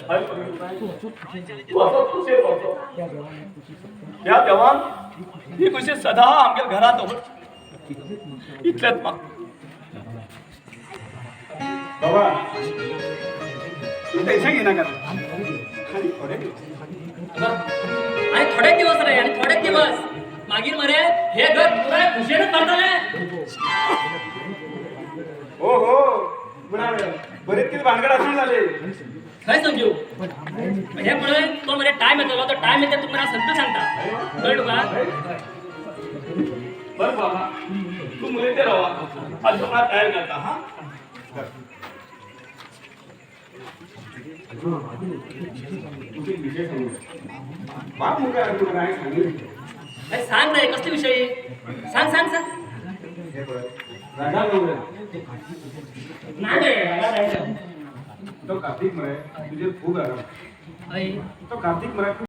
तू असो खुशे पडतो ह्या देवान ही खुशी सदा आमच्या घरात दवर इतल्यात माग. बाबा, तू टेन्शन घेणार का? आणि थोडे दिवस. आणि थोडे दिवस रे, आणि थोडे दिवस मागीर मरे हे घर पुराय खुशेनच भरतले. हो हो, म्हणाले बरेच किती भानगड असून झाले. खंय समजू हे पळय, तो मरे टायम येतलो, तो टायम येता तुका सगळं सांगता, कळ्ळें तुका? बरं बाबा, तू मुली ते राहा, आज तुम्हाला तयार करता. हा. तुझे विषय सांगू बाप मुका तुला काय सांगेल. अरे सांग रे, कसले विषय? सांग सांग सांग. हे बघ, राजा गौरव. ना रे राजा राजा. तो कार्तिक मरे तुझे खूप रागा. हय. तो कार्तिक मरे खूप